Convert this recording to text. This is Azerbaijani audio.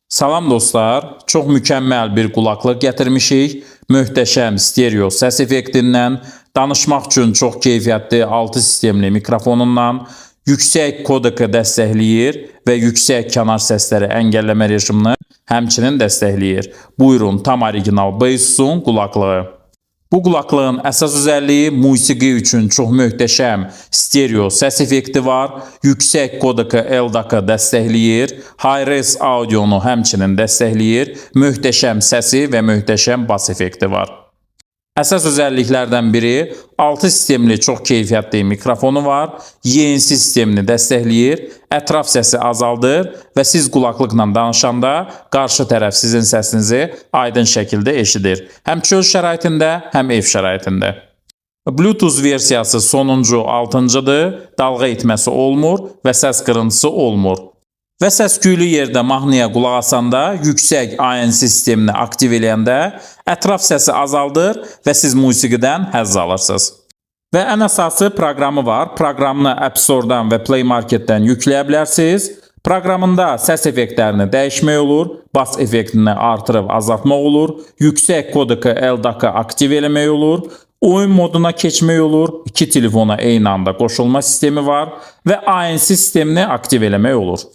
Salam dostlar, çox mükəmməl bir qulaqlıq gətirmişik. Möhtəşəm stereo səs effektindən, danışmaq üçün çox keyfiyyətli 6 sistemli mikrofonundan, yüksək kodekı dəstəkləyir və yüksək kənar səsləri əngəlləmə rejimini həmçinin dəstəkləyir. Buyurun, tam original Base'un qulaqlığı. Bu qulaqlığın əsas özəlliyi musiqi üçün çox möhtəşəm stereo səs effekti var. Yüksək kodekı LDAC-ı dəstəkləyir. Hi-res audionu həmçinin dəstəkləyir. Möhtəşəm səsi və möhtəşəm bas effekti var. Əsas özəlliklərdən biri 6 sistemli çox keyfiyyətli mikrofonu var. ENC sistemini dəstəkləyir, ətraf səsi azaldır və siz qulaqlıqla danışanda qarşı tərəf sizin səsinizi aydın şəkildə eşidir. Həm çöl şəraitində, həm ev şəraitində. Bluetooth versiyası sonuncu 6-cıdır, dalğa itməsi olmur və səs qırıntısı olmur. Və səs-küylü yerdə mahnıya qulaq asanda yüksək ANC sistemini aktiv eləyəndə ətraf səsi azaldır və siz musiqidən həzz alırsınız. Və ən əsası proqramı var. Proqramını App Store-dan və Play Market-dən yükləyə bilərsiniz. Proqramında səs effektlərini dəyişmək olur, bas effektini artırıb azaltmaq olur, yüksək kodekı LDAC-ı aktiv eləmək olur, oyun moduna keçmək olur, iki telefona eyni anda qoşulma sistemi var və ANC sistemini aktiv eləmək olur.